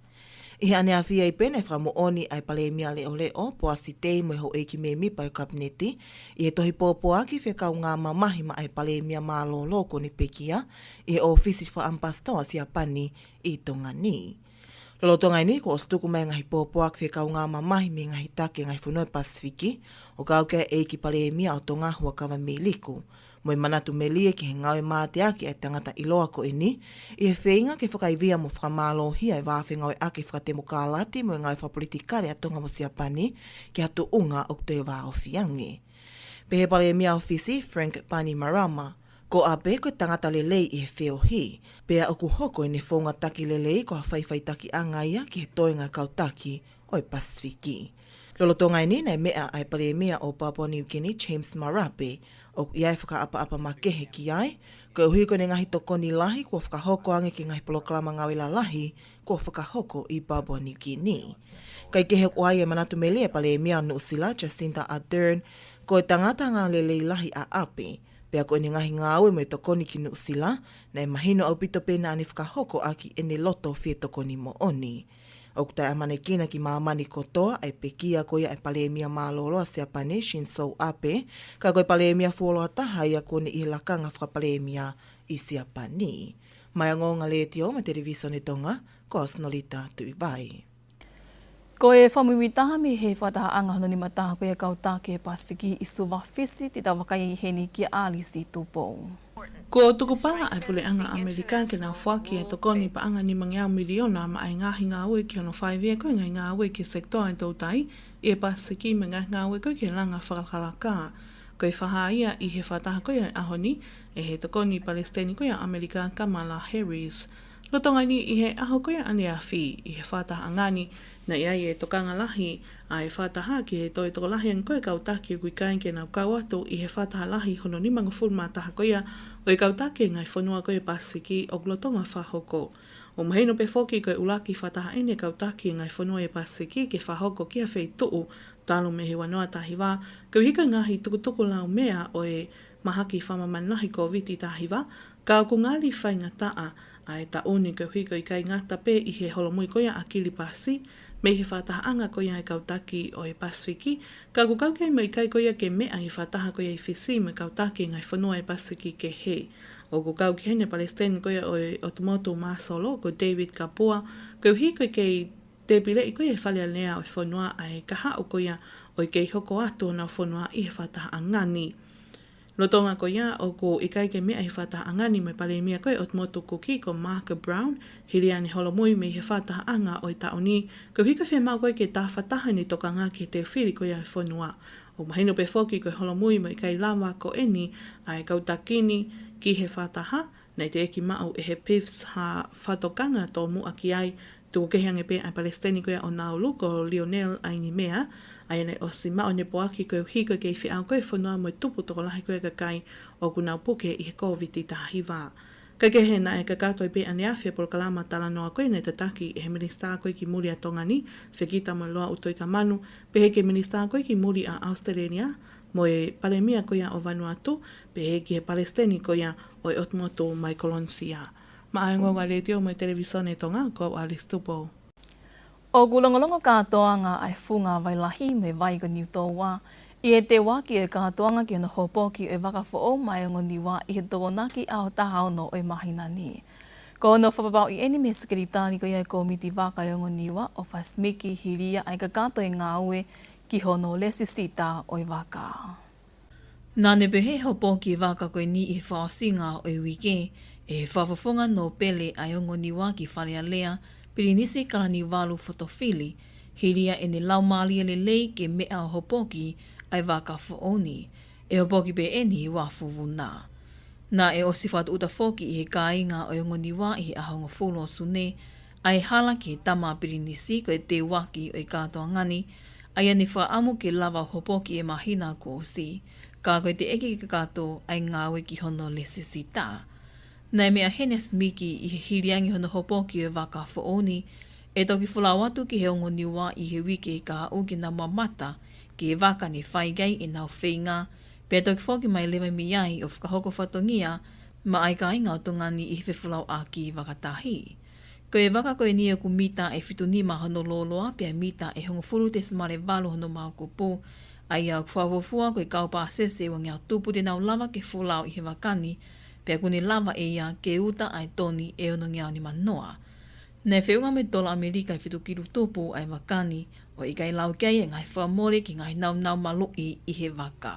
ʻI he ʻaneafi ai pē, naʻe fakamoʻoni ʻa e Palēmia Leʻoleʻo, Poasi Tei, mo e houʻeiki mēmipa ʻo e Kapineti ʻi he tohi pōpoaki fekaungāmamahi maʻá e Palēmia Mālōlō kuo ne pekia ʻi he ʻōfisi fakaʻamipasitoa ʻa Siapani ʻi Tonga ni. Lolotonga eni, kuo ʻosi tuku mai e ngaahi pōpoaki fekaungāmamahi mei he ngaahi taki ʻo e ngaahi fonua ʻo e Pasifiki, ʻo kau ki ai ʻa e ʻEiki Palēmia ʻo Tonga, Huʻakavameiliku, mo e manatu melie ki he ngāue mateaki ʻa e tangata ʻiloa ko eni, ʻi he feinga ke fakaivia mo fakamālohia e vā fengāueʻaki fakatemokālati mo e ngāue fakapolitikale ʻa Tonga mo Siapani ki ha tuʻunga ʻoku toe vāofi ange. Pehē ʻe he Palēmia ʻo Fisi, Frank Bainimarama, ko Abe ko e tangata lelei ʻi he feohi, pea ʻoku hoko ʻene founga taki lelei ko ha faʻifaʻitakiʻanga ia ki he toenga ʻo e kau taki ʻo e Pasifiki. Lolotonga eni, naʻe meʻa ʻa e Palēmia ʻo Papua New Guinea, James Marape, ʻoku ʻi ai e fakaʻapaʻapa makehe ki ai, Koeʻuhi ko ʻene ngaahi tokoni lahi kuo fakahoko ange ki he ngaahi polokalama ngāue lalahi kuo fakahoko ʻi Papua Niu Kini. Kae kehe, ʻoku ʻi ai e manatu melie ʻa e Palēmia Nuʻusila, Jacinda Ardern, ko e tangata angalelei lahi ʻa ʻapi, pea ko ʻene ngaahi ngāue mo e tokoni ki Nuʻusila, naʻe mahino ʻaupito pē naʻa ne fakahoko ʻaki ʻene loto fie tokoni moʻoni. ʻOku taʻeʻamanekina ki māmani kotoa ʻa e pekia ko ia ʻa e Palēmia mālōlō ʻa Siapani, Shinzo Abe, ka ko e Palēmia fuoloa taha ia kuo ne ʻi he lakanga fakapalēmia ʻi Siapani. Maʻá e Ongoongo Letiō mo e Televīsone Tonga, ko au Sinolita Tuʻivai. Ko e fakamuimuitaha mei he fakatahaʻanga hono nima taha ko ia ʻa e kau taki ʻo e Pasifiki ʻi Suva, Fisi, te tau vakai ai heni kia ʻAlisi Tupou. Kuo tukupā ʻa e Puleʻanga ʻAmelika ke nau foaki e tokoni paʻanga nimangeau miliona maʻá e ngaahi ngāue ki hono faive ko e ngaahi ngāue ki he sekitoa ʻo e toutai ʻi he Pasifiki mo e ngaahi ngāue ko ia ki he langa fakalakalaka. Ko e fakahā ia ʻi he fakataha ko ia ʻo e ʻaho ni ʻe he Tokoni Palesiteni ko ia ʻo ʻAmelika, Kamala Harris. Lolotonga ni ʻi he ʻaho ko ia ʻaneafi ʻi he fakatahaʻanga ni, naʻe ʻi ai e tokanga lahi ʻa e fakataha ki he toe tokolahi ange ko ia e kau taki ʻoku ʻikai ke nau kau atu ʻi he fakataha lahi hono nimangofulu mā taha ko ia ʻo e kau taki ʻo e ngaahi fonua ko ia ʻo e Pasifiki ʻoku lolotonga fakahoko. ʻOku mahino pē foki ko e ʻuluaki fakataha eni ʻa e kau taki ʻo e ngaahi fonua ʻo e Pasifiki ke fakahoko ki ha feituʻu talu mei he ua noa taha hiva, koeʻuhi ko e ngaahi tukutuku laumeʻa ʻo e mahaki fakamāmani lahi Kōviti taha hiva, ka ʻoku ngali faingataʻa ʻa e taʻu ni koeʻuhi ko e ʻikai ngata pē ʻi he holomui ko ia ʻa Kilipasi mei he fakatahaʻanga ko ia ʻa e kau taki ʻo e Pasifiki, ka ʻoku kau ki ai mo e ʻikai ko ia ke meʻa ʻi he fakataha ko ia ʻi Fisi mo e kau taki ʻo e ngaahi fonua ʻo e Pasifiki kehe. ʻOku kau ki heni e Palesiteni ko ia ʻo e ʻOtu Motu Māsolo ko David Kabua, koeʻuhi ko e kei tēpileʻi ko ia ʻe he Fale Alea ʻo e fonua ʻa e kahaʻu ko ia ʻo e kei hoko atu honau fonua ʻi he fakatahaʻanga ni. Lolotonga ko ia ʻoku ʻikai ke meʻa ʻi he fakatahaʻanga ni mo e Palēmia ko ia ʻo e ʻOtu Motu Kuki ko Mark Brown, hili ʻene holomui mei he fakatahaʻanga ʻo e taʻu ni, koeʻuhi ko e fiemaʻu ko ia ke tāfataha ʻene tokanga ki he teu fili ko ia ʻo e fonua. ʻOku mahino pē foki ko e holomui mo e ʻikai lava ko eni ʻa e kau taki ni ki he fakataha, naʻe teʻeki maʻu ʻe he PIFS ha fakatokanga tomuʻa ki ai, tuku kehe ange pē ʻa e Palesiteni ko ia ʻo Naulu ko Lionel ʻAinimea, ʻa ia naʻe ʻosi maʻu ʻene poaki koeʻuhi ko e kei feʻao ko ia e fonua mo e tupu tokolahi ko ia e kakai ʻoku nau puke ʻi he Kōviti taha hiva. Kae kehe, naʻe kakato ai pē ʻaneafi e polokalama talanoa ko ia naʻe tataki ʻe he Minisitā ko ia ki Muli ʻa Tonga ni, Fekitamoeloa ʻUtoikamanu, pehē ki he Minisitā ko ia ki Muli ʻa ʻAositelēlia, mo e Palēmia ko ia ʻo Vanuatu, pehē ki he Palesiteni ko ia ʻo e ʻOtu Motu Maikolonesia. Maʻá e Ongoongo Letiō mo e Televīsone Tonga, ko au ʻAlisi Tupou. ʻOku longolongo kātoanga ʻa e funga vai lahi mo e vai ko Niutōua ʻi he teuaki ʻo e kātoanga ki hono hopoki ʻo e vaka foʻou maʻá e ongo Niua ʻi he Tokonaki ʻaho taha ono ʻo e māhina ni. Ko hono fakapapauʻi eni mei he Sekelitali ko ia ʻo e Kōmiti Vaka ʻo e ongo Niua, ʻOfa Simiki, hili ia ʻa e kakato e ngāue ki hono lēsisita ʻo e vaka. Naʻá ne pehē ʻe hopoki e vaka ko eni ʻi he fakaʻosinga ʻo e uike ʻe he fakafofonga nōpele ʻa e ongo Niua ki Fale Alea, Pilinisi Kalaniuvalu Fotofili, hili ia ʻene laumālie lelei ke meʻa ʻo hopoki ʻa e vaka foʻou ni, ʻe hopoki pē eni ʻi Vavuna. Naʻe ʻosi fakatūʻuta foki ʻe he kāinga ʻo e ongo Niua ʻi he ʻaho hongofulu ʻo Sune ʻa e hala ki he tama ʻa Pilinisi ko e teuaki ʻo e kātoanga ni, ʻa ia ne fakaʻamu ke lava ʻo hopoki he māhina kuo ʻosi, ka ko e teʻeki ke kakato ʻa e ngāue ki hono lēsisita. Naʻe meʻa heni ʻa Simiki ʻi he hili ange hono hopoki ʻo e vaka foʻou ni, ʻe toki folau atu ki he ongo Niua ʻi he uike kahaʻu ke nau mamata ki he vaka ne fai ki ai ʻenau feinga, pea toki foki mai leva mei ai ʻo fakahoko fatongia maʻá e kāinga ʻo Tonga ni ʻi he fefolauʻaki vakatahi. Ko e vaka ko eni ʻoku mita ʻe fitu nima hono lōloa, pea mita ʻe hongofulu tesimale valu hono maokupu, ʻa ia ʻoku fakafuofua ko e kau pāsese ʻe uangeau tupu te nau lava ke folau ʻi he vaka ni, pea ʻokú ne lava ʻe ia ke uta ʻa e toni ʻe onongeau nima noa. Naʻe feʻunga mo e tola ʻAmelika ʻe fitu kilu tupu ʻa e vaka ni, ʻo ʻikai lau ki ai e ngaahi fakamole ki he ngaahi nāunau maluʻi ʻi he vaka.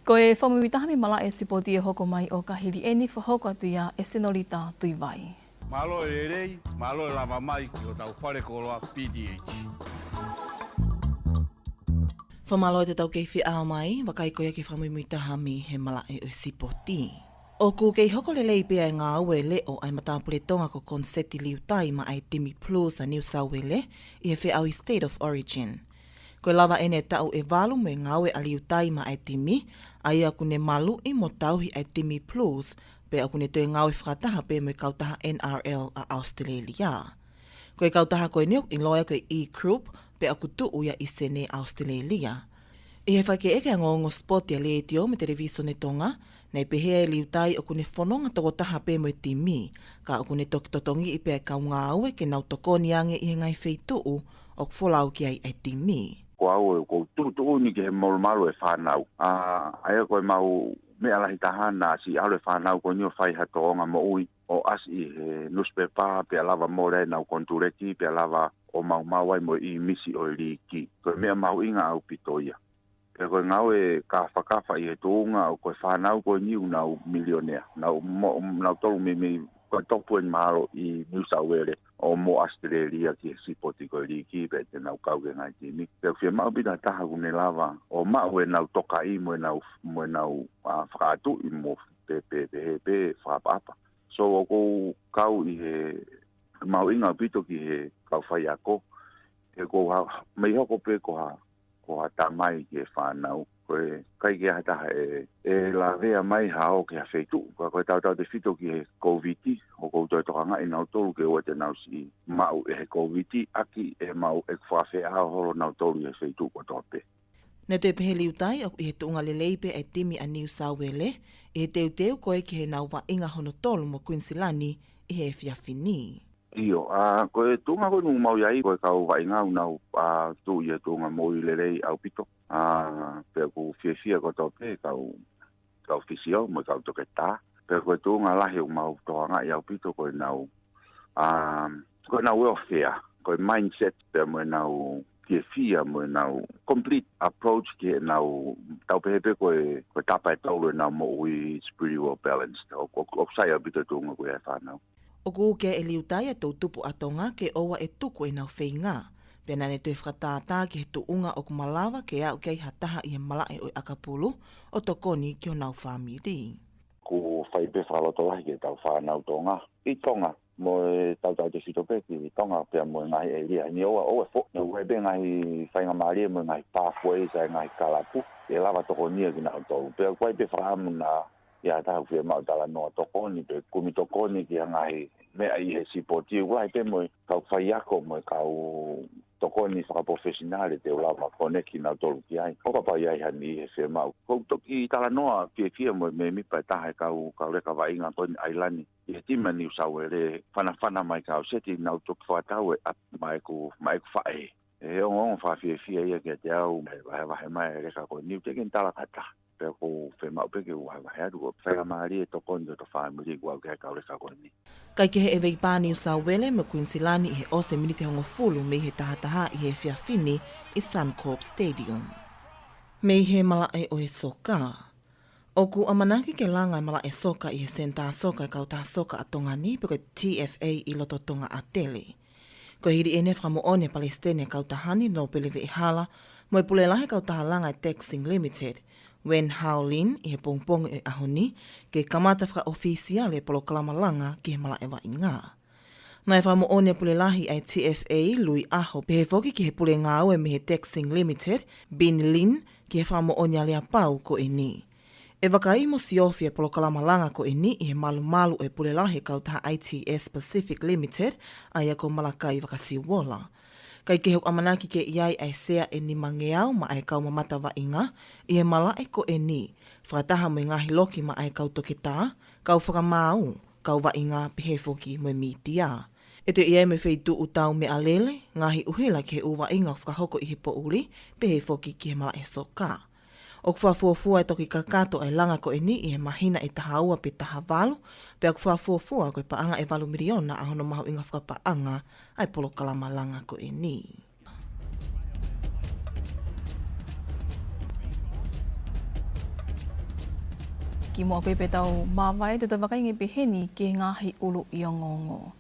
Ko e fakamuimuitaha mei he malaʻe sipoti ʻe hoko mai ʻo ka hili eni, fakahoko atu ia ʻe Senolita Tuivai. Mālō e lelei, mālō e lava mai ki hotau fale koloa P T H. Fakamālō atu ʻetau kei feʻao mai, vakai ko ia ki he fakamuimuitaha mei he malaʻe ʻo e sipoti. ʻOku kei hoko lelei pē ʻa e ngāue leʻo ʻa e matāpule Tonga ko Koniseti Liutai maʻa e timi Blues ʻa New South Wales ʻi he feʻauhi State of Origin. Ko e lava ʻeni e taʻu ʻe valu mo e ngāue ʻa Liutai maʻa e timi, ʻa ia ʻoku ne maluʻi mo tauhi ʻa e timi Blues, pea ʻoku ne toe ngāue fakataha pē mo e kautaha N R L ʻa ʻAositelēlia. Ko e kautaha ko eni ʻoku ʻiloa ko e E Group, pea ʻoku tuʻu ia ʻi Senē, ʻAositelēlia. ʻI he fakaʻekeʻeke ʻa e ongoongo sipoti ʻa e Letiō mo e Televisone Tonga, naʻe pehē ʻe Liutai ʻoku ne fononga tokotaha pē mo e timi, ka ʻoku ne toki totongiʻi pē ʻa e kau ngāue ke nau tokoni ange ʻi he ngaahi feituʻu ʻoku folau ki ai ʻa e timi. Ko au ʻoku ou tuʻutuʻuni ki he molumalu ʻa e fānau. ʻA, ʻa ia ko e mau meʻa lahi taha naʻa siʻi ʻalu e fānau ko eni ʻo fai ha tōʻonga moʻui ʻo ʻasi ʻi he nusipepa pea lava mole ai ʻenau konituleti pea lava ʻo maumau ai mo e ʻīmisi ʻo e liiki. Ko e meʻa mahuʻinga ʻaupito ia. Pea ko e ngāue kāfakafa ʻi he tuʻunga ʻo ko e fānau ko eni ʻoku nau milionea. Nau mo, nau tolu meimei ko e top ten mahalo ʻi New South Wales ʻo mo ʻAositelēlia ki he sipoti ko e liiki pea te nau kau ki he ngaahi timi. Pea ʻoku fiemaʻu ʻaupito ha taha ʻoku ne lava ʻo maʻu ʻenau tokaʻi mo ʻenau, mo ʻenau, ʻa, fakaʻatuʻi mo pē, pē, pē, pē, pē fakaʻapaʻapa. So ʻoku ou kau ʻi he mahuʻinga ʻaupito ki he kau faiako, he ʻoku ou ha-, mei hoko pē ko ha, ko ha tamai ki he fānau. Ko e ʻikai ke ʻi ai ha taha ʻe, ʻe lavea mai ha ō ki ha feituʻu. Ka ko e tautautefito ki he Kōviti, ʻoku ou toe tokangaʻi nautolu ke ʻoua te nau siʻi maʻu ʻe he Kōviti, ʻaki ʻe maʻu ʻeku fakafeʻao holo nautolu ʻi he feituʻu kotoa pē. Naʻe toe pehē ʻe Liutai ʻoku ʻi he tuʻunga lelei pē ʻa e timi ʻa New South Wales, ʻi he teuteu ko ē ki heʻenau vaʻinga hono tolu mo Kuinisilani ʻi he efiafi ni. ʻIo, ʻa, ko e tuʻunga ko eni ʻoku mau ʻi ai, ko e kau vaʻinga ʻoku nau, ʻa, tuʻu ʻi he tuʻunga moʻui lelei ʻaupito. ʻA, pea ʻoku fiefia kotoa pē kau, kau fisio mo e kau toketā. Pea ko e tuʻunga lahi ʻoku mau tokangaʻi ʻaupito ko ʻenau, ʻa, ko ʻenau welfare, ko e mindset pea mo ʻenau fiefia mo ʻenau complete approach ki heʻenau, tau pehē pē ko e, ko e tapa ʻe tolu ʻenau moʻui is pretty well balanced. ʻO, ʻo, ʻoku sai ʻaupito e tuʻunga ko ia ʻa e fānau. ʻOku ʻuke ʻe Liutai ʻa e toʻutupu ʻa Tonga ke ʻoua ʻe tuku ʻenau feinga. Pea naʻa ne toe fakatātā ki he tuʻunga ʻoku malava ke aʻu ki ai ha taha ʻi he malaʻe ʻo e ʻakapulu ʻo tokoni ki honau fāmili. ʻOku fai pē fakalotolahi ki heʻetau fānau Tonga ʻi Tonga, mo e tautautefito pē ki Tonga pea mo e ngaahi ʻēlia. Ni ʻoua, ʻoua ʻe fo-, ʻoku ʻi ai pē ngaahi faingamālie mo e ngaahi pathways ʻa e ngaahi kalapu ke lava tokonia kinautolu. Pea ʻoku ʻi ai pē fakaʻamu naʻa ʻi ai ha taha ʻoku fiemaʻu talanoa tokoni pe kumi tokoni ki ha ngaahi meʻa ʻi he sipoti, ʻoku lahi pē mo e kau faiako mo e kau tokoni fakapolofisinale te u lava connect kinautolu ki ai. ʻO kapau ʻe ʻi ai ha niʻihi ʻe fiemaʻu. ʻOku ou toki talanoa fiefia mo e mēmipa ʻe taha ʻo e kau, kau leka vaʻinga ko eni ʻAilani ʻi he timi ʻa New South Wales, fanafana mai kau seti nau toki fakatau e ʻapi maʻa ʻeku, maʻa ʻeku faʻē. ʻE ongoongo fakafiefia ia kiate au, ʻe vahevahe mai e leka ko eni, teʻeki ke ne talangata. Pea ʻoku ou fiemaʻu pē ke u vahevahe atu, ko e faingamālie tokoni ki hoto fāmili kuo aʻu ki ai e kau leka ko eni. Kae kehe, ʻe veipā New South Wales mo Kuinisilani ʻi he ʻosi e miniti ʻe hongofulu mei he tahataha ʻi he efiafi ni ʻi Suncorp Stadium. Mei he malaʻe ʻo e soka. ʻOku ʻamanaki ke langa e malaʻe soka ʻi he Senitā Soka ʻa e Kautaha Soka ʻa Tonga ni, pe ko e T F A ʻi loto Tonga ʻAtele. Ko e hili ʻeni e fakamoʻoni ʻa e Palesiteni ʻo e kautaha ni, Nōpele Veʻehala, mo e Pule Lahi ʻo e Kautaha Langa ʻa e Taxing Limited, Wen Hao Lin, ʻi he pongipongi ʻo e ʻaho ni, ke kamata fakaʻofisiale e polokalama langa ki he malaʻe vaʻinga. Naʻe fakamoʻoni ʻa e Pule Lahi ʻa e T F A, Lui ʻAho, pehē foki ki he Pule Ngāue mei he Taxing Limited, Bin Lin, ki he fakamoʻoni aleapau ko eni. ʻE vakai mo siofi e polokalama langa ko eni ʻi he malumalu ʻo e Pule Lahi ʻo e Kautaha I T S Pacific Limited, ʻa ia ko Malakai Vakasiuola. Kae kehe, ʻoku ʻamanaki ke ʻi ai ʻa e sea ʻe nimangeau maʻa e kau mamata vaʻinga ʻi he malaʻe ko eni, fakataha mo e ngaahi loki maʻa e kau toketā, kau fakamaau, kau vaʻinga, pehē foki mo e mītia. ʻE toe ʻi ai mo e feituʻu tau meʻalele, ngaahi ʻuhila ki he ʻū vaʻinga ʻoku fakahoko ʻi he poʻuli, pehē foki ki he malaʻe soka. ʻOku fakafuofua e toki kakato ʻa e langa ko eni ʻi he māhina ʻe taha ua pe taha valu, pea ʻoku fakafuofua ko e paʻanga ʻe valu miliona ʻa hono mahuʻinga fakapaʻanga ʻa e polokalama langa ko eni. Kimuʻa ko ia pea tau māvae, te tau vakai ange pē heni ki he ngaahi ʻuluʻi ongoongo.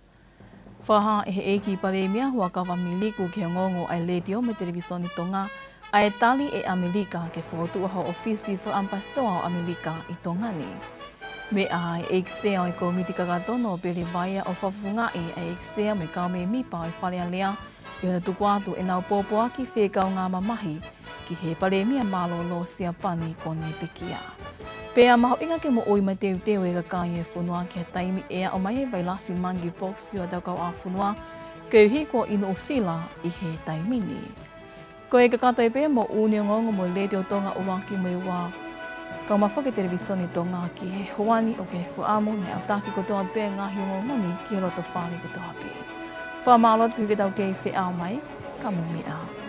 Fakahā ʻe he ʻEiki Palēmia Huʻakavameiliku ki he ongoongo ʻa e Letiō mo e Televisone Tonga, ʻa e tali ʻe ʻAmelika ke fokotuʻu ha ʻōfisi fakaʻamipasitoa ʻo ʻAmelika ʻi Tonga ni. Meʻa ʻa e ʻEiki Sea ʻo e Kōmiti Kakato, Nōpele Vaea, ʻo fakafofongaʻi ʻa e ʻEiki Sea mo e kau mēmipa ʻo e Fale Alea ʻi hono tuku atu ʻenau pōpoaki fekaungāmamahi ki he Palēmia Mālōlō Siapani ko Nepekia. Pea mahuʻinga ke moʻui mateuteu e kakai ʻo e fonua ki ha taimi ʻe aʻu mai ai e vailasi monkeypox ki hotau kauʻāfonua, koeʻuhi ko ʻInuʻu Sila ʻi he taimi ni. Ko e kakato ia pē moʻoni ongoongo mei he Letiō Tonga ʻuluaki mo e ua, kau mai foki e Televisone Tonga ki he houa ni. ʻOku ou fakaʻamu naʻe ʻaonga kotoa pē ngaahi ongoongo ni ki he loto fale kotoa pē. Fakamālō atu koeʻuhi ke tau kei feʻao mai, ka mou meʻa